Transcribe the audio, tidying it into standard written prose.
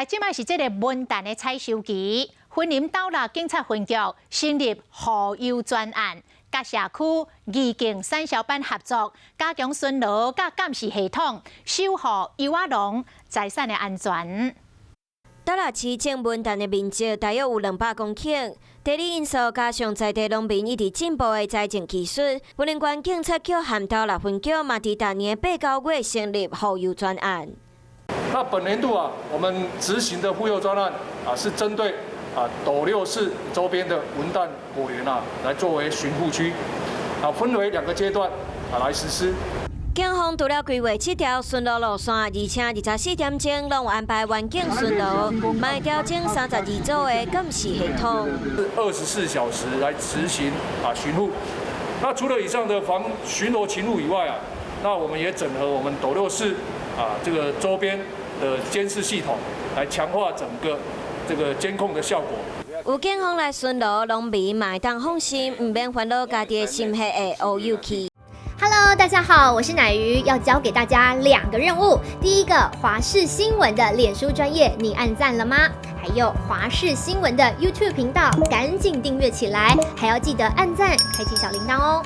來，這擺是這個文旦的採收期，雲林斗六警察分局成立護柚專案，佮社區義警產銷班合作，加強巡邏佮監視系統，守護柚仔農財產的安全。斗六市種文旦的面積大約有200公頃，地理因素加上在地農民一直進步的栽種技術，雲林縣警察局和斗六分局嘛，佇逐年八九月成立護柚專案。那本年度啊，我們執行的護柚專案啊，是針對啊斗六市周邊的文旦果園啊，來作為巡護區，啊分為兩個階段啊來實施。警方除了規劃七條巡邏路線，而且24點鐘攏有安排員警巡邏，嘛會調整32組的監視系統。 24小時來執行啊巡護。那除了以上的防巡邏勤務以外啊，那我們也整合我們斗六市啊這個周邊的監視系統，來強化整個這個監控的效果。有警方來巡邏，農民嘛會當放心，毋免煩惱家己的心血會烏有去。 Hello，大家好，我是奶魚，要教給大家兩個任務。第一個，華視新聞的臉書專頁，你按讚了嗎？還有華視新聞的 YouTube 頻道，趕緊訂閱起來，還要記得按讚，開啟小鈴鐺哦。